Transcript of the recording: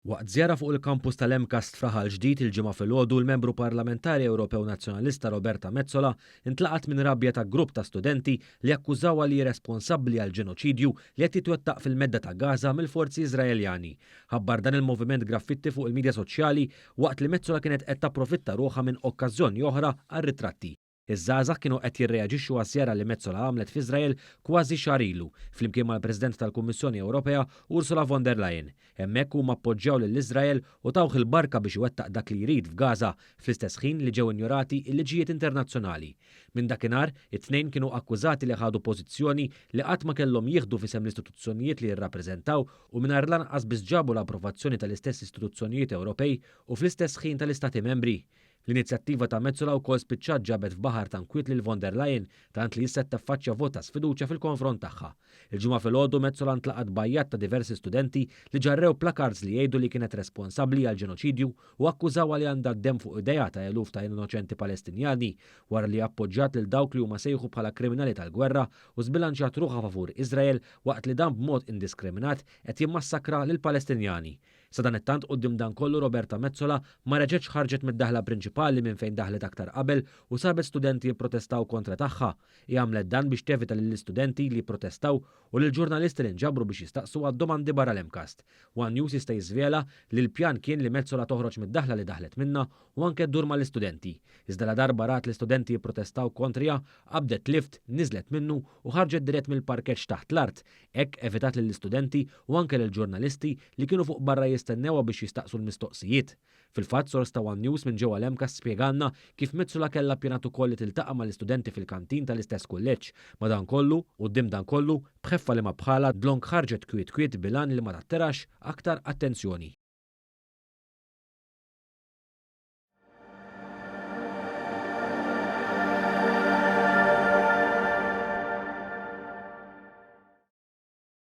Waqt żjara fuq il-kampus tal-MCAST f'Raħal Ġdid il-Ġimgħa filgħodu l-Membru Parlamentari Ewropew Nazzjonalista Roberta Metsola ntlaqat minn rabja ta' grupp ta' studenti li akkużawha li hi responsabbli għall-ġenoċidju li qed jitwettaq fil-Medda ta' Gaza mill-forzi Iżraeljani. Ħabbar dan il-Moviment Graffitti fuq il-midja soċjali waqt li Metsola kienet qed tapprofitta ruħha minn okkażjoni oħra għar-ritratti. Iż-żgħażagħ kienu qed jirreaġixxu għaż-żjara li Metsola għamlet f'Iżrael kważi xahar ilu, flimkien mal-President tal-Kummissjoni Ewropea Ursula von der Leyen. Hemmhekk huma appoġġjaw lil Iżrael u tawh il-barka biex iwettaq dak li jrid f'Gaza, fl-istess ħin li ġew injorati l-liġijiet internazzjonali. Minn dakinhar, it-tnejn kienu akkużati li ħadu pożizzjoni li qatt ma kellhom jieħdu f'isem l-istituzzjonijiet li jirrappreżentaw u mingħajr lanqas biss ġabu l-approvazzjoni tal-istess istituzzjonijiet Ewropej u fl-istess ħin tal-Istati Membri. L-inizjattiva ta' Metsola wkoll spiċċat ġabet f'baħar ta' nkwiet lil von der Leyen tant li issa qed taffaċċja vot ta' sfiduċja fil-konfront tagħha. Il-Ġimgħa filgħodu Metsola ntlaqat b'għajjat ta' diversi studenti li ġarrew placards li jgħidu li kienet responsabbli għall-ġenoċidju u akkużawha li għandha d-demm fuq idejha ta' eluf ta' innoċenti Palestinjani wara li appoġġjat lil dawk li huma sejħu bħala kriminali tal-gwerra u żbilanċjat ruħha favur Iżrael waqt li dan b'mod indiskriminat qed jimmassakra lill-Palestinjani. Sadanittant quddiem dan kollu Roberta Metsola ma reġgħetx ħarġet mid-daħla prinċipali minn fejn daħlet aktar qabel u sabet studenti jipprotestaw kontra tagħha. Hi għamlet dan biex tevita lill-istudenti li jipprotestaw u lill-ġurnalisti li nġabru biex jistaqsuha domandi barra l-MCAST. One News jista' jiżvela li l-pjan kien li Metsola toħroġ mid-daħla li daħlet minnha u anke ddur mal-istudenti. Iżda la darba rat l-istudenti jipprotestaw kontriha, qabdet lift, niżlet minnu u ħarġet dirett mill-parkeġġ taħt l-art. Hekk evitat lill-istudenti u anke lill-ġurnalisti li kienu fuq barra jistennewha biex jistaqsu l-mistoqsijiet. Fil-fatt, sors ta' One News minn ġewwa l-MCAST spjegalna kif Metsola kellha ppjanat ukoll li tiltaqa' mal-istudenti fil-kantin tal-istess kulleġġ. Madankollu, quddiem dan kollu, b'ħeffa li ma bħalha, dlonk ħarġet kwiet kwiet bil-għan li ma tattirax aktar attenzjoni.